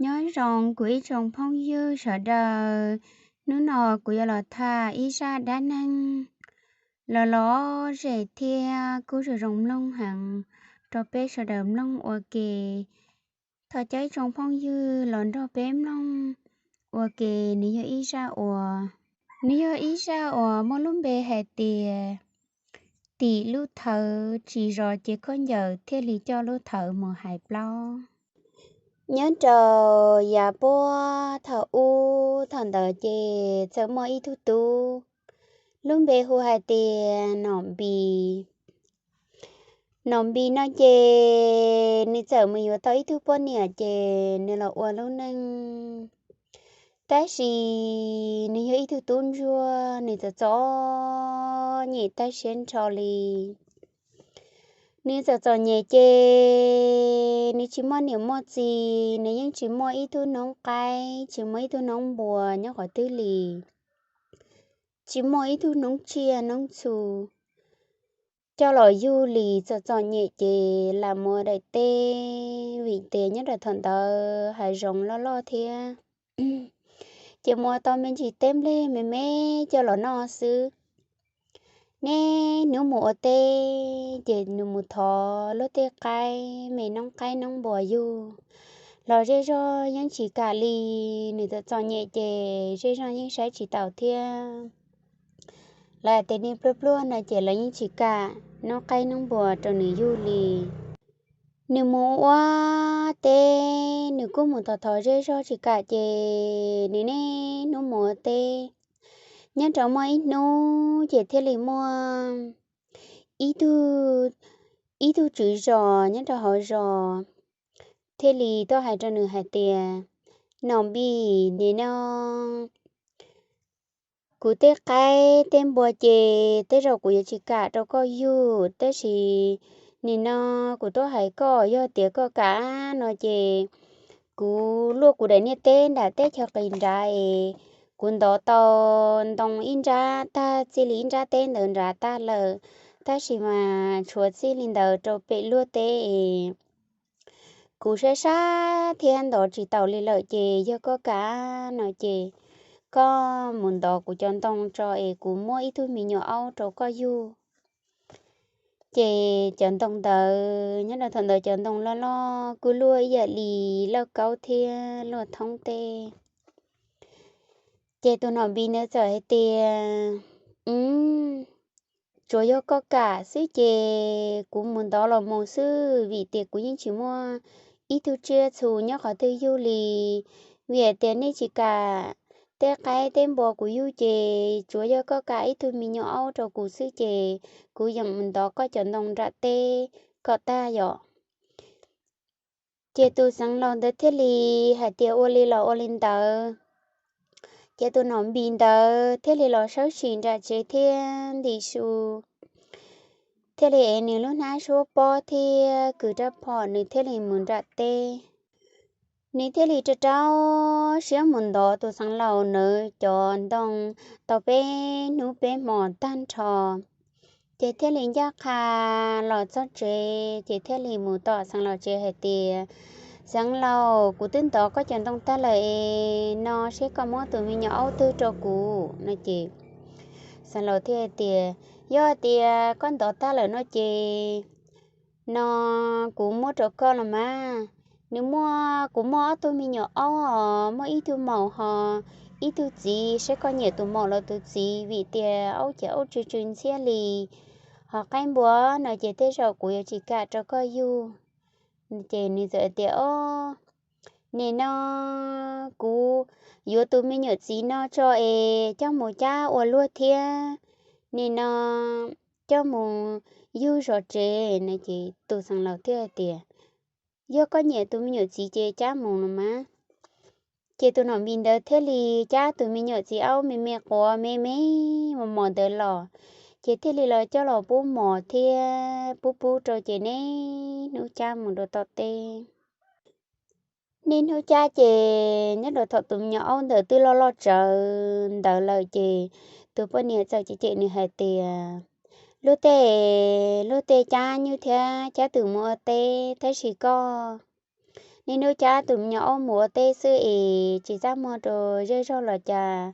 Nyob zoo kuv ib tsoom phooj ywg sawv daws, hnub no kuv yuav los tham ib zaj dab neeg los lom zem thiab kuj zoo zoo mloog heev rau peb sawv daws mloog ua ke. Thov cov ib tsoom phooj ywg los nrog peb mloog ua ke. Nws yog ib zaj uas, nws yog ib zaj uas muaj lub npe hais tias tim lub thawv tsis zos ces khaub ncaws thiaj li coj lub thawv mus hais plaub. Nyob rau yav puag thaum ub thaum ntawd ces txawm muaj ib tug tub, lub npe hu hais tias Nom Npis. Nom Npis no ces nws txawm mus yuav tau ib tug poj niam ces nws los ua lub neej. Tab sis nws yog ib tug tub ntsuag, nws txom txom nyem tag siab nrho li. Nws txom txom nyem ces nws tsis muaj niam muaj txiv, nws yeej tsis muaj ib tug noob qaib, tsis muaj ib tug noob npua nyob qhov twg li, tsis muaj ib tug noob tsiaj noob txhu coj los yug li. Txom txom nyem ces lam mus daim teb, vim tias nyob rau thaum ntawd hav zoov loj loj thiab, ces mus ua tau me ntsis teb nplej me me coj los noj xwb. Niaj hnub mus ua teb ces nws mus thov luag tej qaib, me noob qaib noob npua yug los zej zog yeej tsis kam li. Nws txom txom nyem ces zej zog yeej saib tsis taus thiab. Lawv hais tias niag pluag pluag no ces lawv yeej tsis kam noob qaib noob npua rau nws yug li. Nws mus ua teb, nws kuj mus thov thov zej zog tsis kam ces nws niaj hnub mus ua teb. Nyob rau muaj ib hnub ces thiaj li muaj ib tug, ib tug tswv zos nyob rau hauv zos thiaj li tuaj hais rau nws hais tias, Nom Npis, nim no kuv tej qaib tej npua ces tej zaum kuv yuav tsis kam rau koj yug, tab sis nim no kuv tuaj hais koj, yog tias koj kam no ces kuv luaj kuv daim niag teb nram teb chaws qis nrad es kuv ntov tau ntoo ib nrab tag, txij li ib nrab teb ntawd nrad tag lawm, tab sis mas tshuav txij li ntawd rau pem luag teb es kuv saib saib thiab ntov tsis taus li lawm, ces yog koj kam no ces koj mus ntov kuv cov ntoo tso es kuv muab ib tug me nyuam aub rau koj yug. Ces cov ntoo ntawd, nyob rau thaum ntawd cov ntoo loj loj kuj luaj ib yam li lauj kaub thiab luaj thoob teb. Ces tus Nom Npis ntawd txawm hais tias, Tsuav yog koj kam xwb ces kuv mus ntov los mus xwb, vim tias kuv yeej tsis muaj ib tug tsiaj txhu nyob qhov twg yug li. Vim tias nej tsis kam tej qaib tej npua kuv yug ces tsuav yog koj kam ib tug me nyuam aub rau kuv xwb ces kuv yeem mus ntov koj cov ntoo nram teb kom tag yom. Ces tus xeev laus ntawd thiaj li hais tias ua li los ua li ntawd. Ces tus Nom Npis ntawd thiaj li los sawb sim nram tsev thiab ntim su, thiaj li ev nws lub hnab suab pob thiab kwv rab phom, nws thiaj li mus nram teb. Nws thiaj li rau rau siab mus ntov tus xeev laus ntawd cov ntoo tau peb hnub peb hmo tag nrho. Ces thiaj li ncaj qha los txog tsev, ces thiaj li mus tom xeev laus tsev hais tias, Xeev laus, kuv twb ntov koj cov ntoo tag lawm es no seb koj muab tus me nyuam aub twg rau kuv no ces xeev laus thiaj hais tias, Yog tias koj ntov tag lawm no ces no kuv muab rau koj los mas. Nws muaj, kuv muaj ob tug me nyuam aub os, muaj ib tug maum ho ib tug txiv, seb koj nyiam tus maum los tus txiv, vim tias aub ces aub tsw tsw ntxhiab li, ho qaib npua no ces tej zaum kuv yuav tsis kam rau koj yug. Ces nws txawm tias, Nim no kuv yuav tus me nyuam txiv no tso es coj mus cab ua luag thiab, nim no coj mus yug zov tsev no ces tus xeev laus thiaj hais tias, Yog koj nyiam tus me nyuam txiv ces cab mus no mas. Ces tus Nom Npis ntawd thiaj li cab tus me nyuam txiv aub me me quav me me mos mos ntawd los, ces thiaj li los coj los pub mos thiab pub pub rau ces niaj hnub cab mus rau tom teb. Niaj hnub cab ces nyob rau thaum tus me nyuam aub ntawd twb loj loj tsawv ntawd lawm ces tus poj niam txawm cem cem nws hais tias, Luag tej, luag tej cab nyuj thiab cab twm mus ua teb, tab sis koj niaj hnub cab tus me nyuam aub mus ua teb xwb es tsis txaj muag rau zej zog los cas.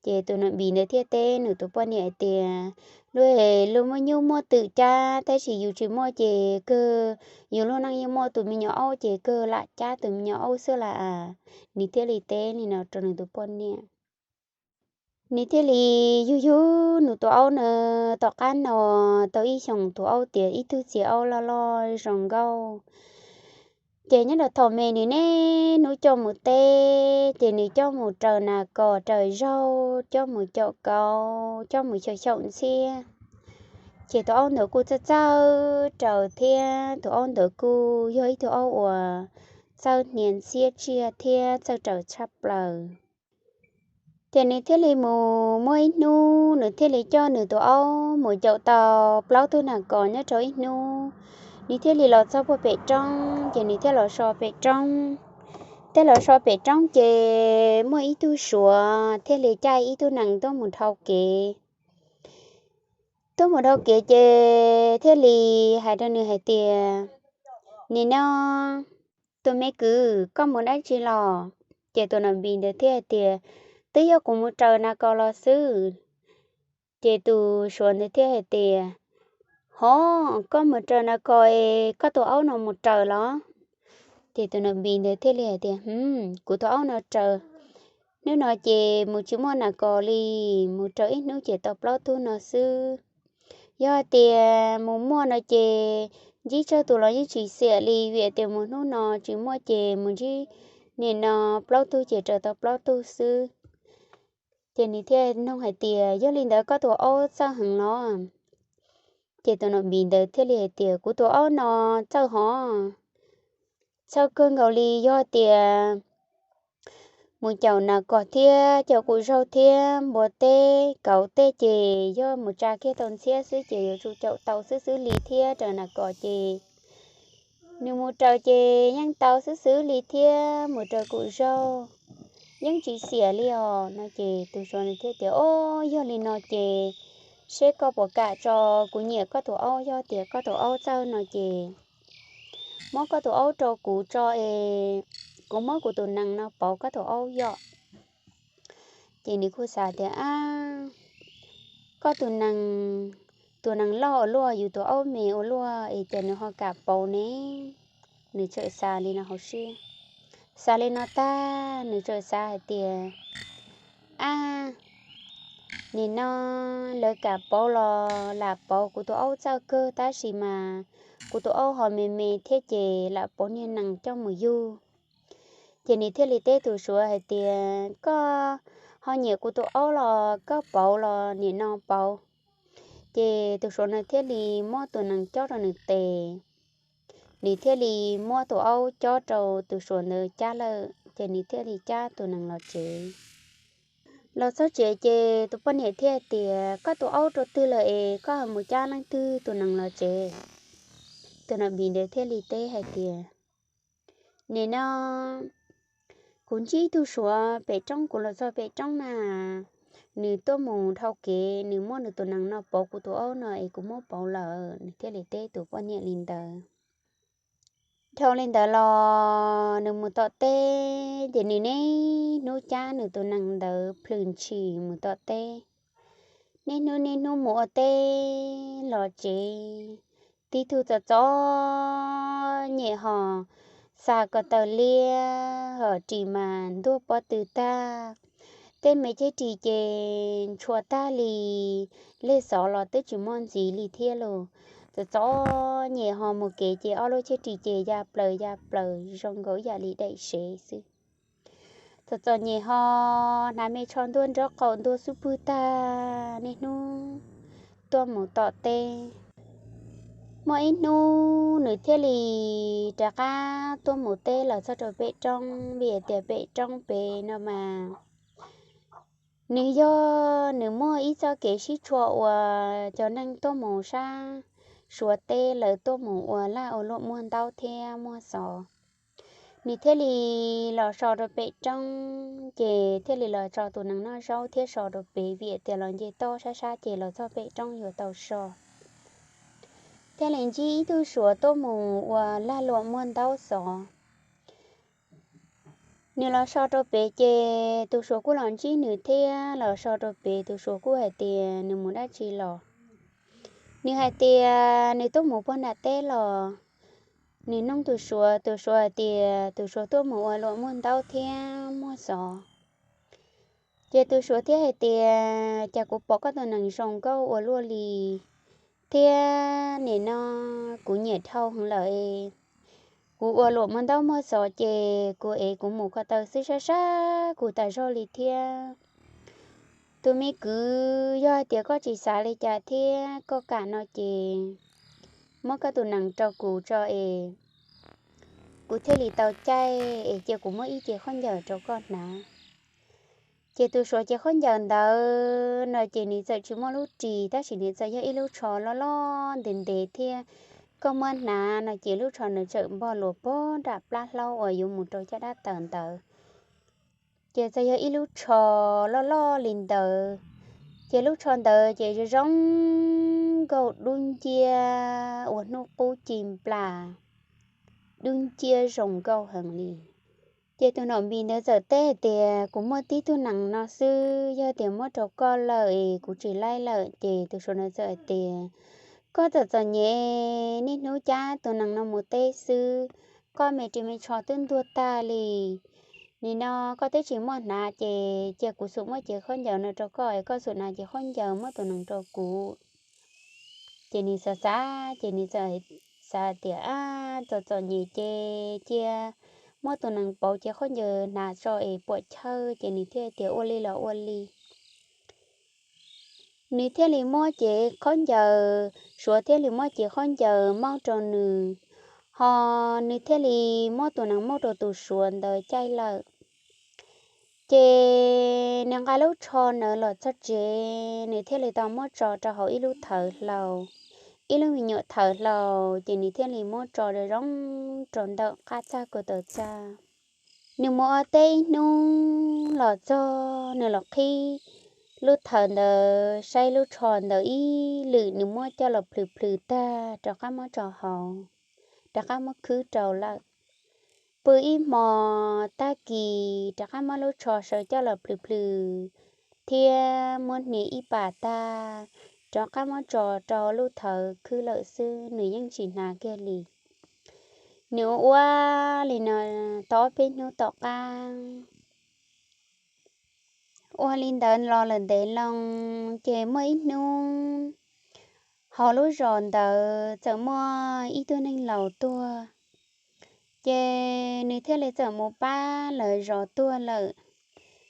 Ces tus Nom Npis ntawd thiaj teb nws tus poj niam hais tias, luag, luag muaj nyuj muaj twm cab tab sis yus tsis muaj ces kawg, yus lub neej yeej muaj tus me nyuam aub ces kawg lam cab tus me nyuam aub xwb las. Nws thiaj li teb li no rau nws tus poj niam. Nws thiaj li yug yug nws tus aub na. Tom qab no tau ib xyoos tus aub tiav ib tug txiv aub loj loj zoo nkauj. Ces nyob rau thaum me nws niaj hnub coj mus teb, ces nws coj mus raws nas kos raws zaug, coj mus caum kauv, coj mus xyaum xyaum ntxhiab. Ces tus aub ntawd kuj txawj txawj raws thiab tus aub ntawd kuj yog ib tug aub uas txawj hnia ntxhiab tsiaj thiab txawj raws tshaj plaws. Ces nws thiaj li mus muaj ib hnub nws thiaj li coj nws tus aub mus caum tau plaub tug nas kos nyob rau ib hnub. Nws thiaj li los txog puag pem roob ces nws thiaj los so pem roob. Thiaj los so pem roob ces muaj ib tug Suav thiaj li caij ib tug nees tuaj mus dhau kev. Tuaj mus dhau kev ces thiaj li hais rau nws hais tias, nim no tus me kwv, koj mus dab tsi los? Ces tus Nom Npis ntawd thiaj hais tias, twb yog kuv mus raws nas kos los xwb. Ces tus Suav ntawd thiaj hais tias, hov, koj mus raws nas kos es koj tus aub no mus raws los? Ces tus Nom Npis ntawd thiaj li hais tias, hm, kuv tus aub no raws hnub no ces mus tsis muaj nas kos li, mus raws ib hnub ces tau plaub tug no xwb. Yog hais tias mus muaj no ces ntsib tsawg tus los yeej tsis xiam li, vim tias mus hnub no tsis muaj ces mus ntsib nim no plaub tug ces raws tau plaub tug xwb. Ces nws thiaj nug hais tias, yog li ntawd koj tus aub txawj heev los? Ces tus Nom Npis ntawd thiaj li hais tias, kuv tus aub no txawj hov, txawj kawg nkaus li. Yog tias mus caum nas kos thiab caum kuv zaug thiab npua teb kauv tej ces yog mus tsa kiag tau ntxhiab xwb ces yuav tsum caum tau xwb xwb li thiab raws nas kos ces nws mus raws ces yeej tau xwb xwb li thiab mus raws kuv zaug yeej tsis xiam li os no. Ces tus Suav nws thiaj tias, o, yog li no ces seb koj puas kam tso, kuv nyiam koj tus aub, yog tias koj tus aub txawj no ces muab koj tus aub rau kuv tso es kuv muab kuv tus nees no pauv koj tus aub yom. Ces nws kuj xav tias, ab, koj tus nees, tus nees loj ua luaj, yus tus aub me ua luaj es cas nws ho kam pauv ne? Nws txawm xav li no hauv siab. Xav li no tag nws txawm xav hais tias, ab, nim no lawv kam pauv los lam pauv, kuv tus aub txawj kawg tab sis mas kuv tus aub ho me me thiab ces lam pauv niag nees coj mus yug. Ces nws thiaj li teb tus Suav hais tias, koj ho nyiam kuv tus aub los koj pauv los nim no pauv. Ces tus Suav nws thiaj li muab tus nees cob rau nws tes. Nws thiaj li muab tus aub cob rau tus Suav ntawd cab lawm ces nws thiaj li cab tus nees los tsev. Los txog tsev ces tus poj niam thiaj tias, koj tus aub rau twg lawm es koj ho mus cab leej twg tus nees los tsev? Tus Nom Npis ntawd thiaj li teb hais tias, nim no kuv ntsib ib tug Suav pem roob, kuv los txog pem roob na, nws tuaj mus dhau kev, nws muab nws tus nees no pauv kuv tus aub no es kuv muab pauv lawm. Nws thiaj li teb tus poj niam li ntawd. Dhau li ntawd los nws mus tom teb ces nws niaj hnub cab nws tus nees ntawd plhws ntshis mus tom teb. Niaj hnub niaj hnub mus ua teb los tsev, tib tug txom txom nyem ho xa ko taw liab ho ris mas ntuag pob tw tag. Tej me cheb ris ces ntshua tag li, lej xov los twb tsis muaj ntxiv li thiab los. Txom txom nyem ho mus kev ces ob lub cheb ris ces ya plaws ya plaws zoo nkaus ib yam li daim sev xwb. Txom txom nyem ho hnav me tsho ntuag nraub qaum ntuag xub pwg tag niaj hnub tuaj mus tom teb. Muaj ib hnub nws thiaj li rov qab tuaj mus teb los txog rau pem roob, vim tias pem roob pem no mas nws yog nws muaj ib txoj kev sib tshua uas cov neeg tuaj mus sab Suav teb lawv tuaj mus ua laj ua luam muag ntaub thiab muag xov. Nws thiaj li los so rau pem roob ces thiaj li los tso tus nees noj zaub thiab so rau pem, vim tias los nce toj sab sab ces los txog pem roob yuav tau so. Thiaj li ntsib ib tug Suav tuaj mus ua laj luam muag ntaub xov. Nws los so rau pem ces tus Suav kuj los ntsib nws thiab. Los so rau pem tus Suav kuj hais tias nws mus dab tsi los. Nws hais tias nws tuaj mus puag nram teb los. Nws nug tus Suav, tus Suav hais tias tus Suav tuaj mus ua luam muag ntaub thiab muag xov. Ces tus Suav thiaj hais tias, cas kuv pom koj tus nees zoo nkauj ua luaj li thiab nim no kuv nyiam dhau heev lawm. Kuv ua luam muag ntaub muag xov ces kuv es kuv mus ko taw xwb sab sab kuv tas zog li thiab. Tus me kwv, yog hais tias koj tsis xav li cas thiab koj kam no ces muab koj tus nees rau kuv tso es kuv thiaj li tau caij es cia kuv muab ib ce khaub ncaws rau koj hnav. Ces tus Suav ce khaub ncaws ntawd no ces nws txawm tsis muaj lub ris tab sis nws txawm yog ib lub tsho loj loj ntev ntev thiab. Koj muab hnav no ces lub tsho nws txawm npog luas puag nram plab hlaub uas yuav mus rau caj dab taws ntawd. Ces txawm yog ib lub tsho loj loj li ntawd. Ces lub tsho ntawd ces zoo zoo nkauj dub nciab ua hnub qub ci nplas, dub nciab zoo nkauj heev li. Ces tus nom npis ntawd txawm teb hais tias, kuv muaj tib tug nees no xwb, yog tias muab rau koj lawm es kuv tsis laib lawm. Ces tus Suav ntawd txawm hais tias, koj txawm txom nyem niaj hnub cab tus nees no mus teb xwb, koj me ris me tsho twb ntuag tag li. Nim no koj twb tsis muaj hnav ces cia kuv xum muab cev khaub ncaws no rau koj es koj xum hnav cev khaub ncaws muab tus nees rau kuv. Ces nws xav xav ces nws txawm xav tias, ab, txom txom nyem ces cia muab tus nees pauv cev khaub ncaws hnav tso es puam chawj. Ces nws thiaj tias ua li los ua li. Nws thiaj li muab cev khaub ncaws, Suav thiaj li muab cev khaub ncaws maub rau nws, ho nws thiaj li muab tus nees maub rau tus Suav ntawd caij lawm. Ces nws nqa lub tsho ntawd los txog tsev, nws thiaj li tau muab tso rau hauv ib lub thawv hlau, ib lub me nyuam thawv hlau, ces nws thiaj li muab tso zoo zoo rau ntawm qab txaj ko taw txaj. Nws mus ua teb ib hnub los txog nws los qhib lub thawv ntawd saib lub tsho ntawd ib lwm, nws muab coj los plhws plhws tag rov qab muab tso hauv, rov qab muab khwb rau lawm. Pw ib hmo tag kis rov qab muab lub tsho sawv coj los plhws plhws thiab muab hnia ib pas tag, rov qab muab tso rau lub thawv khwb lawm xwb, nws yeej tsis hnav kiag li. Nws ua ua li no tau ob peb hnub tom qab. Ua li ntawd los lawm ntev loo, ces muaj ib hnub hauv lub zos ntawd txawm muaj ib tug neeg laus tuag. Ces nws thiaj li txawm mus pab lawv zov tuag lawm.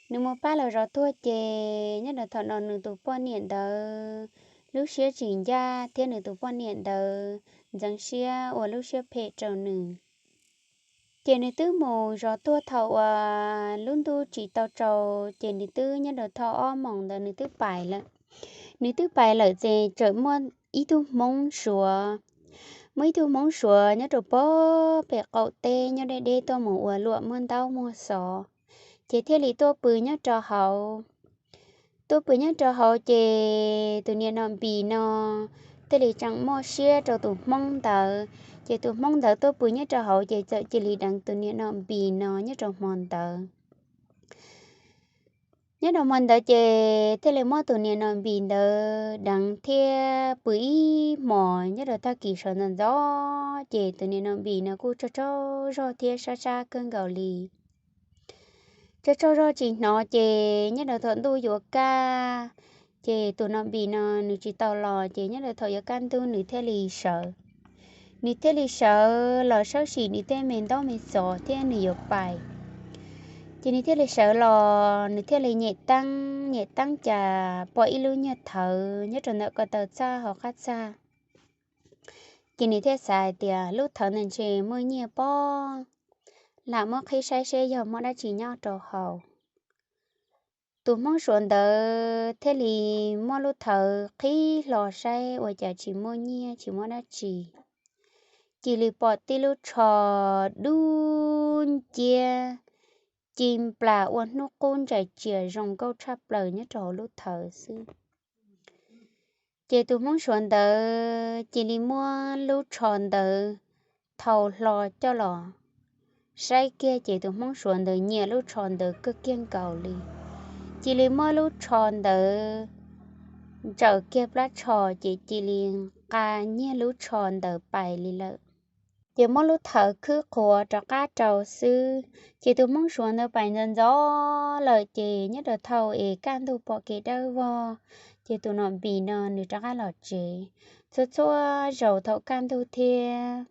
Nws mus pab lawv zov tuag ces nyob rau thaum no nws tus poj niam ntawd lub siab tsis ncaj thiab nws tus poj niam ntawd ntxeev siab ua lub siab phem rau nws. Ces nws twb mus zov tuag thaum uas lub ntuj tsis tau tsaus, ces nws twb nyob rau thaum ob moos ntawd nws twb pais lawm. Nws twb pais lawm ces txawm muaj ib tug Hmoob Suav, muaj ib tug Hmoob Suav nyob rau pog pem qaum teb nyob deb deb tuaj mus ua luam muag ntaub muag xov, ces thiaj li tuaj pw nyob rau hauv. Tuaj pw nyob rau hauv ces tus niam Nom Npis no thiaj li tseem muaj siab rau tus Hmoob ntawd, ces tus Hmoob ntawd tuaj pw nyob rau hauv ces txawm cia li deev tus niam Nom Npis no nyob rau hmo ntawd. Nyob rau hmo ntawd ces thiaj li muab tus niam Nom Npis ntawd deev thiab pw ib hmos. Nyob rau tag kis sawv ntxov ntxov ces tus niam Nom Npis no kuj tsaug tsaug zog thiab sab sab kawg nkaus li. Tsaug tsaug zog tsis hnov ces nyob rau thaum ntuj yuav kaj, ces tus Nom Npis no nws tsis tau los ces nyob rau thaum yuav kaj ntug nws thiaj li sawv. Nws thiaj li sawv los sawb sim nws tej me ntaub me xov thiab nws yuav pais. Ces nws thiaj li sawv los nws thiaj li nyem teeb nyem teeb cas pom ib lub nyuag thawv nyob rau ntawm ko taw txaj hauv qab txaj. Ces nws thiaj xav hais tias lub thawv ntawd ntshe muaj nyiaj pob, lam muab qhib saib seb yog muaj dab tsi nyob rau hauv. Tus Hmoob Suav ntawd thiaj li muab lub thawv qhib hlo saib ua cas tsis muaj nyiaj tsis muaj dab tsi, cia li pom tib lub tsho dub nciab ci nplas ua hnub qub ntsais tsias zoo nkauj tshaj plaws nyob rau hauv lub thawv xwb. Ces tus Hmoob Suav ntawd cia li muab lub tsho ntawd thau hlo coj los saib kiag ces tus Hmoob Suav ntawd nyiam lub tsho ntawd kawg kiag nkaus li. Cia li muab lub tsho ntawd ntsaws kiag plab tsho ces cia li nqa nyiag lub tsho ntawd pais li lawm. Ces muab lub thawv khwb qhuav rov qab rau xwb, ces tus Hmoob Suav ntawd pais ntxov ntxov lawm ces nyob rau thaum es kaj ntug pom kev dawb vog, ces tus nom npis no nws rov qab los tsev. Txhua txhua zaus thaum kaj ntug thiab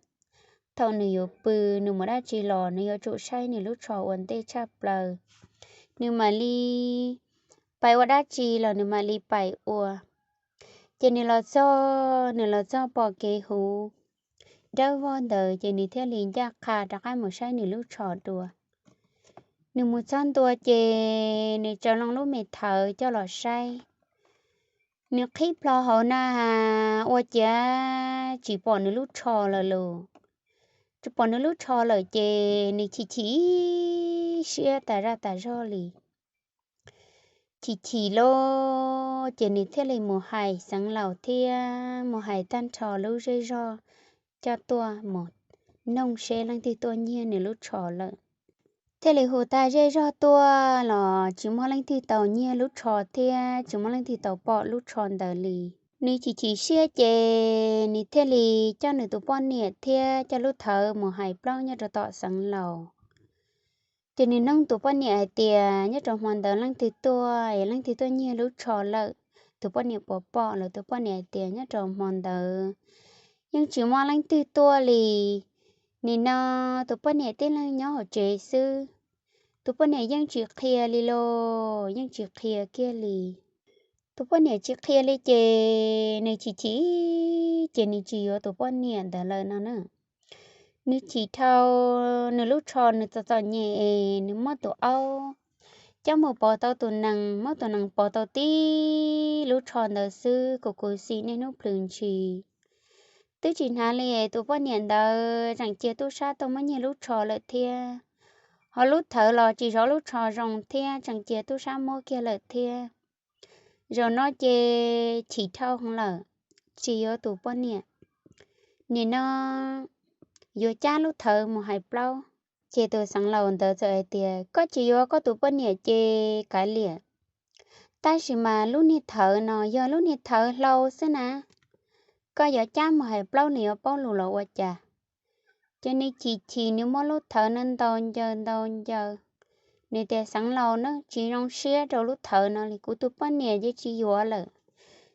thaum nws yuav pw, nws mus dab tsi los nws yuav tsum saib nws lub tsho ua ntej tshaj plaws. Nws mam li pais ua dab tsi los nws mam li pais ua. Ces nws los txog, nws los txog pom kev huv dawb vog ntawd ces nws thiaj li ncaj qha rov qab mus saib nws lub tsho dua. Nws mus txog ntua ces nws tsaws loo lub me thawv coj los saib. Nws qhib plho hauv na has ua ciav tsis pom nws lub tsho lawm los. Tsis pom nws lub tsho lawm ces nws chim chim siab tas zaj tas zog li. Chim chim lawm ces nws thiaj li mus hais xeev laus thiab mus hais tag nrho lub zej zog coj tuaj mus noog seb leej twg tuaj nyiag nws lub tsho lawm. Thiaj li hu tag zej zog tuaj los tsis muaj leej twg tau nyiag lub tsho thiab tsis muaj leej twg tau pom lub tsho ntawd li. Nws chim chim siab ces nws thiaj li coj nws tus poj niam thiab coj lub thawv mus hais plaub nyob rau tom xeev laus. Ces nws noog tus poj niam hais tias nyob rau hmo ntawd leej twg tuaj es leej twg tuaj nyiag lub tsho lawm, tus poj niam puas pom lawm. Tus poj niam hais tias nyob rau hmo ntawd yeej tsis muaj leej twg tuaj li. Nim no tus poj niam tib leeg nyob hauv tsev xwb. Tus poj niam yeej tsis qhia li los yeej tsis qhia kiag li. Tus poj niam tsis qhia li ces nws chim chim ces nws tsis yuav tus poj niam ntawd lawm no na. Nws chim dhau nws lub tsho nws txom txom nyem es nws muab tus aub coj mus pov tau tus nees, muab tus nees pov tau tib lub tsho ntawd xwb kuv kuv xim niaj hnub plhws ntshis. Twb tsis hnav li es tus poj niam ntawd tseem cia tub sab tuaj muab nyiag lub tsho lawm thiab. Ho lub thawv los tsis zov lub tsho zoo thiab tseem cia tub sab muab kiag lawm thiab. Zaum no ces chim dhau lawm, tsis yuav tus poj niam. Nim no yuav cab lub thawv mus hais plaub. Ces tus xeev laus ntawd txawm hais tias koj tsis yuav koj tus poj niam ces kav liam. Tab sis mas lub niag thawv no yog lub niag thawv hlau xwb na, koj yuav cab mus hais plaub nws yuav paub lus los ua cas. Ces nws chim chim nws muab lub thawv no ntaus ncaws ntaus ncaws. Nws tias xeev laus na, tsis zoo siab rau lub thawv no li, kuv tus poj niam ces tsis yuav lawm.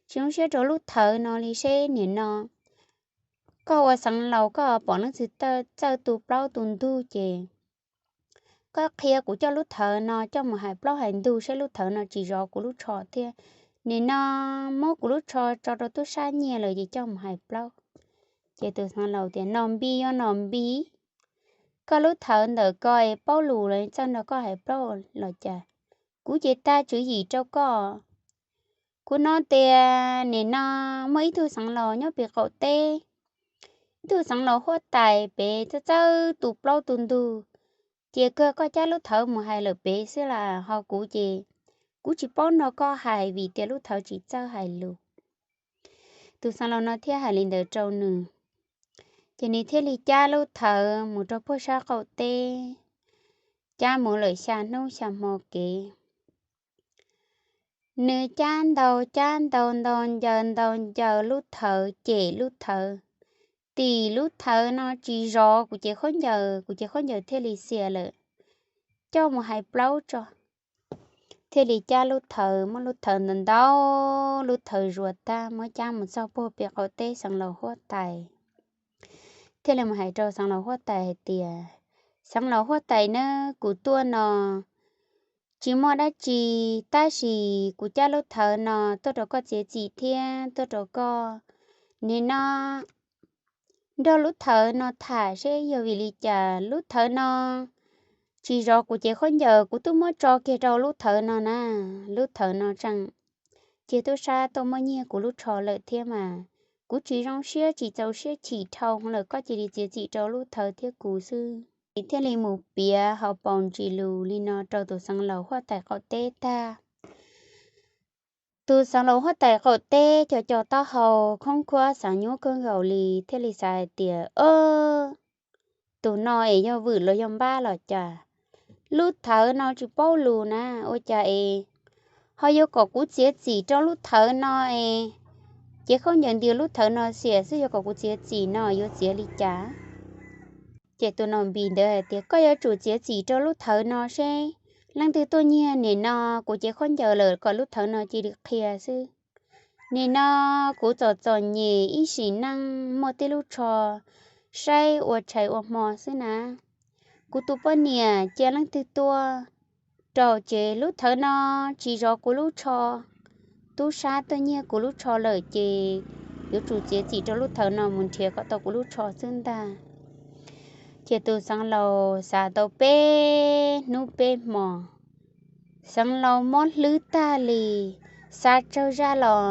Tsis zoo siab rau lub thawv no li, seb nim no koj ua xeev laus koj pom leej twg txawj tu plaub tu ntug ces koj qhia kuv coj lub thawv no coj mus hais plaub hais ntug seb lub thawv no tsis zov kuv lub tsho thiab. Nim no muab kuv lub tsho tso rau tub sab nyiag lawm ces coj mus hais plaub. Ces tus xeev laus tias nom npis yog nom npis, koj lub thawv ntawm ko es paub lus los txawj nrog koj hais plaub los cas. Kuv ces tag tswv yim rau koj. Kuv hnov tias nim no muaj ib tug xeev laus nyob pem qaum teb, ib tug xeev laus huab tais pem txawj txawj tu plaub tu ntug, ces kawg koj cab lub thawv mus hais lawm pem xwb las, ho kuv ces kuv tsis paub nrog koj hais vim tias lub thawv tsis txawj hais lus. Tus xeev laus no thiaj hais li ntawd rau nws, ces nws thiaj li cab lub thawv mus rau puag sab qaum teb, cab mus lawm xya hnub xya hmo kev. Nws cab ntaus cab ntaus ntaus ncaws ntaus ncaws lub thawv, cem lub thawv, tim lub thawv no tsis zov kuv cev khaub ncaws, kuv cev khaub ncaws thiaj li xiam lawm, coj mus hais plaub tso. Thiaj li cab lub thawv, muab lub thawv ntaus ntaus, lub thawv zuav tag muab cab mus txog puag pem qaum teb xeev laus huab tais. Thiaj li mus hais rau xeev laus huab tais hais tias, xeev laus huab tais nawb, kuv tuaj no tsis muaj dab tsi, tab sis kuv cab lub thawv no tuaj rau koj txiav txim thiab tuaj rau koj nim no nrog lub thawv no tham seb yog vim li cas lub thawv no tsis zov kuv cev khaub ncaws, kuv twb muab tso kiag rau lub thawv no na. Lub thawv no tseem cia tub sab tuaj muab nyiag kuv lub tsho lawm thiab mas, kuv tsis zoo siab tsis txaus siab, chim dhau lawm, koj cia li txiav txim rau lub thawv thiab kuv xwb. Nws thiaj li mus piav hauv paus ntsis lus li no rau tus xeev laus huab tais qaum teb tag. Tus xeev laus huab tais qaum teb co co taub hau, khoob khuab xav nyuab kawg nkaus li, thiaj li xav hais tias, o, tus no es yog vwm los yog npab los cas? Lub thawv no tsis paub lus na, ua cas es ho yuav kom kuv txiav txim rau lub thawv no es cev khaub ncaws nti lub thawv no xiam xwb, yuav kom kuv txiav txim no yuav txiav li cas? Ces tus nom npis ntawd hais tias, koj yuav tsum txiav txim rau lub thawv no seb leej twg tuaj nyiag. Nim no kuv cev khaub ncaws lawm kom lub thawv no cia li qhia xwb. Nim no kuv txom txom nyem ib sim neej muaj tib lub tsho saib ua tshais ua hmo xwb na. Kuv tus poj niam cia leej twg tuaj rau ces lub thawv no tsis zov kuv lub tsho, tub sab tuaj nyiag kuv lub tsho lawm ces yuav tsum txiav txim rau lub thawv no mus nrhiav kom tau kuv lub tsho xwb ntag. Ces tus xeev laus xav tau peb hnub peb hmos, xeev laus mob hlwb tag li, xav tsawg zaj los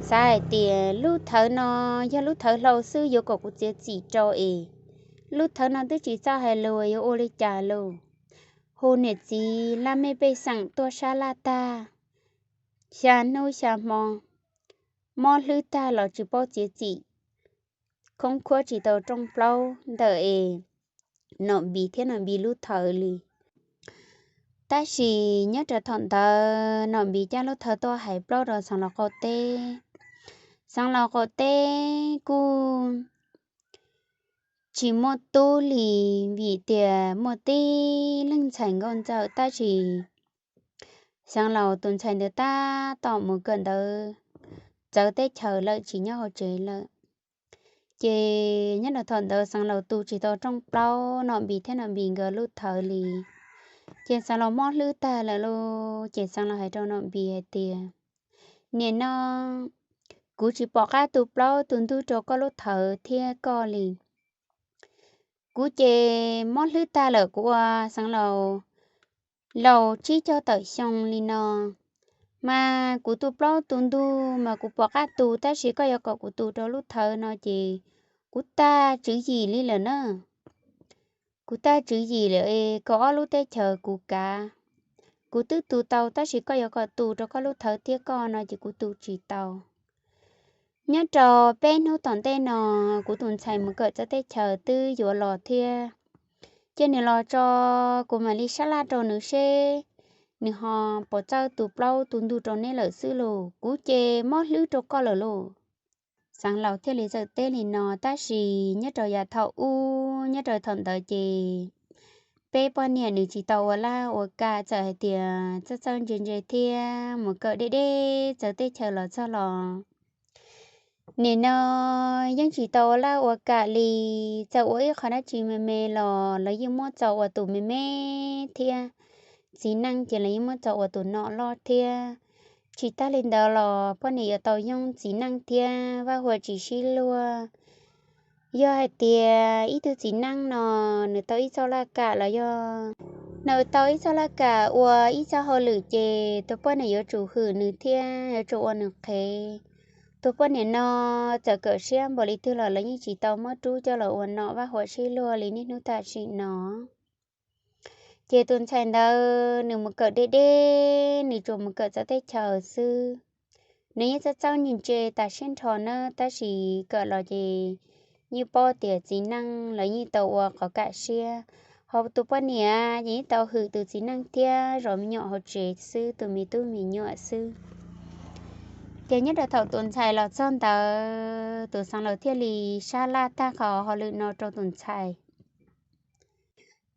xav hais tias lub thawv no yog lub thawv hlau xwb, yuav kom kuv txiav txim rau es lub thawv no twb tsis txawj hais lus yuav ua li cas lauj. Hu niam txiv laj mej pej xeem tuaj sab laj tag, xya hnub xya hmo, mob hlwb tag los tsis paub txiav txim, khoob khuab tsis tau rooj plaub ntawm es nom npis thiab nom npis lub thawv li. Tab sis nyob rau thaum ntawd nom npis cab lub thawv tuaj hais plaub rau xeev laus qaum teb. Xeev laus qaum teb kuj tsis muaj tub li, vim tias muaj tib leeg ntxhais nkauj ntxawm, tab sis xeev laus tus ntxhais ntawd tab tom mus kawm ntawv txawv teb chaws lawm, tsis nyob hauv tsev lawm. Ces nyob rau thaum ntawd xeev laus tu tsis tau rooj plaub nom npis thiab nom npis nkawd lub thawv li. Ces xeev laus mob hlwb tag lawm lauj, ces xeev laus hais rau nom npis hais tias, nim no kuv tsis pom qab tu plaub tu ntug rau koj lub thawv thiab koj li. Kuv ces mob hlwb tag lawm, kuv ua xeev laus laus tsib caug tawm xyoo li no, mas kuv tu plaub tu ntug mas kuv pom qab tu, tab sis koj yuav kom kuv tu rau lub thawv no ces kuv tag tswv yim li lawm na. Kuv tag tswv yim lawm, kaum ob lub teb chaws kuv kav, kuv twb tu tau, tab sis koj yuav kom tu rau koj lub thawv thiab koj no ces kuv tu tsis tau. Nyob rau peb hnub tom ntej no, kuv tus ntxhais mus kawm txawv teb chaws twb yuav los thiab, ces nws los tso, kuv mam li sab laj rau nws seb nws ho puas txawj tu plaub tu ntug rau neb lawm xwb lauj. Kuv ces mob hlwb rau koj lawm lauj. Xeev laus thiaj li txawm teb li no, tab sis nyob rau yav thaum ub, nyob rau thaum ntawd ces peb poj niam nws tsis tau ua laj ua kam, txawm hais tias txawj txawj ntse ntse thiab mus kawm deb deb txawv teb chaws los txog los nim no yeej tsis tau ua laj ua kam li. Txawm ua ib qho dab tsi me me los lawv yeej muab txo ua tus me me thiab, txiv neej ces lawv yeej muab txo ua tus nom loj thiab. Tsis tag li ntawd los poj niam yuav tau yoog txiv neej thiab vaj huam tsis sib luag. Yog hais tias ib tug txiv neej no nws tau ib txoj laj kam los yog nws tau ib txoj laj kam ua ib txoj hauj lwm ces tus poj niam yuav tsum hwm nws thiab yuav tsum ua nws qhev. Tus poj niam no txawm kawm siab npaum li twg los lawv yeej tsis tau muab rub coj los ua nom vaj huam sib luag li niaj hnub tam sim no. Ces tus ntxhais ntawd nws mus kawm deb deb, nws tsuas mus kawm txawv teb chaws xwb. Nws yeej txawj txawj ntse ntse tas siab nrho na, tab sis kawm los ces yeej paub tias txiv neej lawv yeej tau ua qhov kam siab, ho tus poj niam ces yeej tau hwm tus txiv neej thiab zov me nyuam hauv tsev xwb, tus me tub me nyuam xwb. Ces nyob rau thaum tus ntxhais los txog ntawd, tus xeev laus thiaj li sab laj tag qhov hauj lwm no rau tus ntxhais.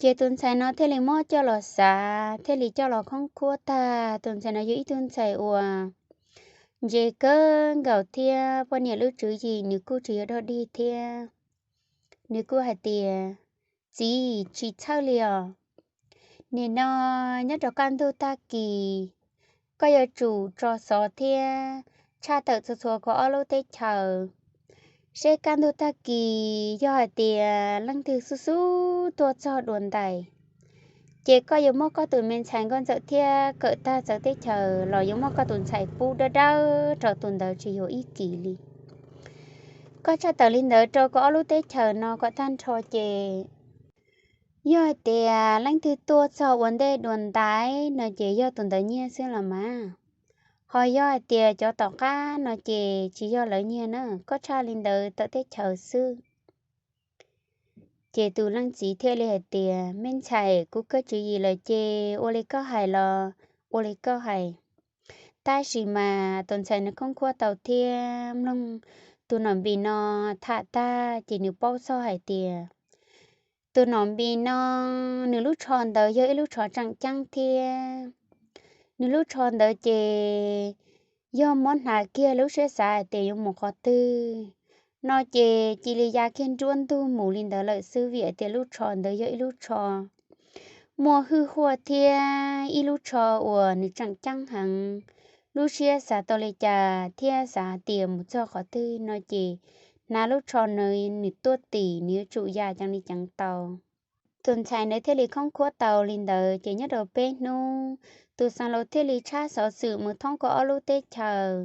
Ces tus ntxhais no thiaj li muab coj los xav, thiaj li coj los khoob khuab tag. Tus ntxhais no yog ib tug ntxhais uas ntse kawg nkaus thiab poj niam lub tswv yim nws kuj tsis yog dog dig thiab. Nws kuj hais tias, txiv, tsis txhawj li os. Nim no nyob rau kaj ntug tag kis, koj yuav tsum tso xov thiab tshaj tawm txhua txhua kaum ob lub teb chaws, seb kaj ntug tag kis yog hais tias leej twg xub xub tuaj txog dua ntais, ces koj yuav muab koj tus me ntxhais nkauj ntxawm thiab kawm tag txawv teb chaws los yuav muab koj tus ntxhais pub dawb dawb rau tus ntawd tsis yuav ib kis li. Koj tshaj tawm li ntawd rau kaum ob lub teb chaws no kom tag nrho ces yog hais tias leej twg tuaj txog ua ntej dua ntais no ces yog tus ntawd nyiag xwb los mas, ho yog hais tias cov tom qab no ces tsis yog lawv nyiag na, koj tshaj li ntawd tawm teb chaws xwb. Ces tus leej txiv thiaj li hais tias, Me ntxhais, kuv kawg tswv yim lawm ces ua li koj hais los ua li koj hais. Tab sis mas tus ntxhais nws khoob khuab tau thiab mloog tus nom npis no tham tag ces nws paub txog hais tias tus nom npis no nws lub tsho ntawd yog ib lub tsho tseem ceeb thiab. Nws lub tsho ntawd ces yog muab hnav kiag lub siab xav hais tias yuav mus qhov twg no ces cia li ya kiag nruab ntug mus li ntawd lawm xwb, vim tias lub tsho ntawd yog ib lub tsho muaj hwj huaj thiab ib lub tsho uas nws tseem ceeb heev. Lub siab xav tau li cas thiab xav tias mus txog qhov twg no ces hnav lub tsho no nws tuaj tim nws yuav tsum ya ceev li ceev tau. Tus ntxhais ntawd thiaj li khoob khuab tau li ntawd ces nyob rau peb hnub, tus xeev laus thiaj li tshab xov xwm mus thoob kaum ob lub teb chaws.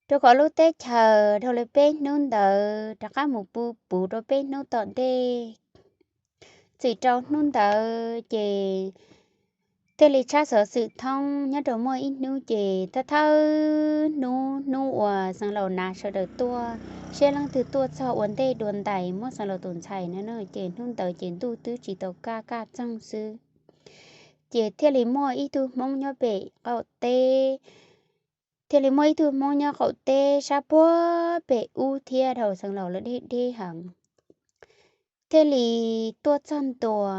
Rau kaum ob lub teb chaws dhau li peb hnub ntawd rov qab mus puv puv rau peb hnub tom ntej. Txwm rau hnub ntawd ces thiaj li tshab xov xwm thoob nyob rau muaj ib hnub ces thawj thawj hnub, hnub uas xeev laus nav sawv daws tuaj, seb leej twg tuaj txog ua ntej dua ntais muab xeev laus tus ntxhais no na, ces hnub ntawd ces ntuj twb tsis tau kaj, kaj txoog xwb. Ces thiaj li muaj ib tug Hmoob nyob pem qaum teb, thiaj li muaj ib tug Hmoob nyob qaum teb sab puag pem ub thiab dhau xeev laus lawv deb deb heev. Thiaj li tuaj txog ntua,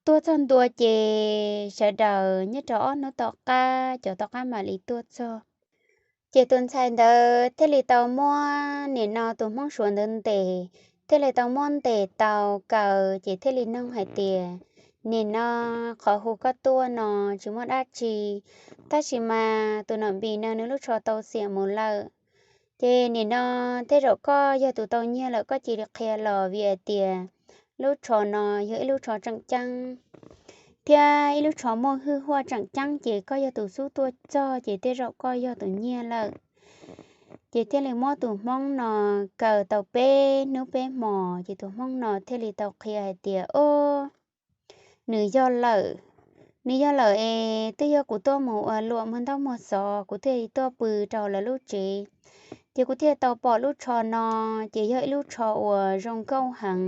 tuaj txog ntua ces sawv daws nyob rau ob hnub tom qab cov tom qab mam li tuaj txog. Ces tus ntxhais ntawd thiaj li tau muab nim no tus Hmoob Suav ntawd ntes, thiaj li tau muab ntes tau kaw ces thiaj li noog hais tias, Nim no qhov hu koj tuaj no tsis muaj dab tsi, tab sis mas tus nom npis no nws lub tsho tau xiam mus lawm. Ces nim no tej zaum koj yog tus tau nyiag lawm koj cia li qhia los vim hais tias lub tsho no yog ib lub tsho tseem ceeb thiab ib lub tsho muaj hwj huaj tseem ceeb ces koj yog tus xub tuaj txog ces tej zaum koj yog tus nyiag lawm. Ces thiaj li muab tus Hmoob no kaw tau peb hnub peb hmos ces tus Hmoob no thiaj li tau qhia hais tias, Ob, nws yog lawm, nws yog lawm es twb yog kuv tuaj mus ua luam muag ntaub muag xov kuv thiaj li tuaj pw rau lawv lub tsev. Ces kuv thiaj tau pom lub tsho no, ces yog ib lub tsho uas zoo nkauj heev.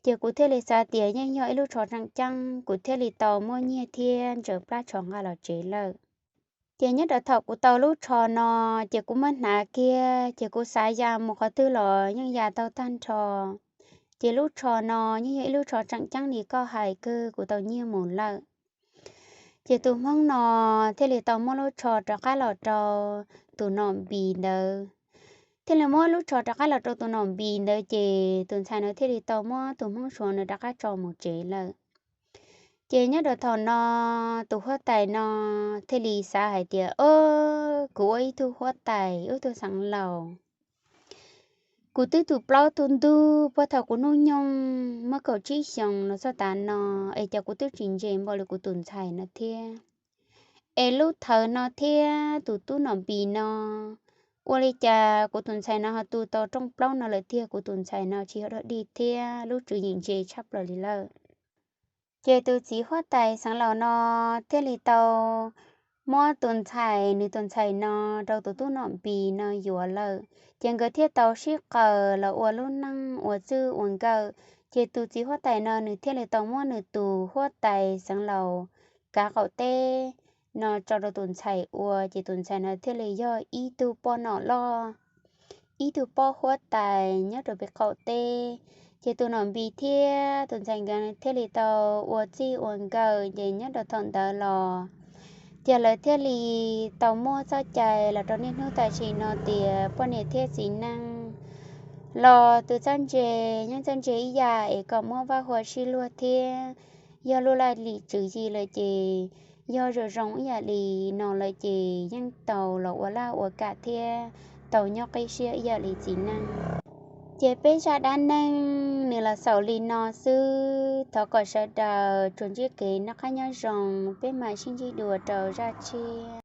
Ces kuv thiaj li xav tias yeej yog ib lub tsho tseem ceeb, kuv thiaj li tau muab nyiag thiab ntsaws plab tsho nqa los tsev lawm. Ces nyob rau thaum kuv tau lub tsho no, ces kuv muab hnav kiag ces kuv xav ya mus qhov twg los yeej ya tau tag nrho. Ces lub tsho no yeej yog ib lub tsho tseem ceeb li koj hais kawg, kuv tau nyiag mus lawm. Ces tus Hmoob no thiaj li tau muab lub tsho rov qab los rau tus nom npis ntawd. Thiaj li muab lub tsho rov qab los rau tus nom npis ntawd ces tus ntxhais no thiaj li tau muab tus Hmoob Suav no rov qab tso mus tsev lawm. Ces nyob rau thaum no tus huab tais no thiaj li xav hais tias, Ob, kuv ua ib tug huab tais, ua ib tug xeev laus, kuv twb tu plaub tu ntug puag thaum kuv hnub nyoog muaj kaum tsib xyoos los txog tav no, es cas kuv twb tsis ntse npaum li kuv tus ntxhais no thiab. Es lub thawv no thiab tus tub nom npis no, ua li cas kuv tus ntxhais no ho tu tau rooj plaub no lawm tiag, kuv tus ntxhais no tsis yog dog dig thiab lub tswv yim ntse tshaj plaws li lawm. Ces tus txiv huab tais xeev laus no thiaj li tau muab tus ntxhais, nws tus ntxhais no rau tus tub nom npis no yuav lawm. Ces nkawd thiaj tau sib qaws los ua lub neej ua txij ua nkawm. Ces tus txiv huab tais no nws thiaj li tau muab nws tus huab tais xeev laus kav qaum teb no tso rau tus ntxhais ua, ces tus ntxhais no thiaj li yog ib tug poj nom loj, ib tug poj huab tais nyob rau pem qaum teb. Ces tus nom npis thiab tus ntxhais nkawd thiaj li tau ua txij ua nkawm, ces nyob rau thaum ntawd los ces lawv thiaj li tau muaj txoj cai los rau niaj hnub tam sim no tias poj niam thiab txiv neej los tus txawj ntse yeej txawj ntse ib yam es kom muab vaj huam sib luag thiab. Yog luaj laj lim tswv yim lawm ces, yog zoo zoo ib yam li no lawm ces yeej tau los ua laj ua kam thiab tau nyob qib siab ib yam li txiv neej. Ces peb zaj dab neeg nws los xaus li no xwb, thov kom sawv daws tsuas ntsib kev noj qab nyob zoo, peb mam sib ntsib dua rau zaj tshiab.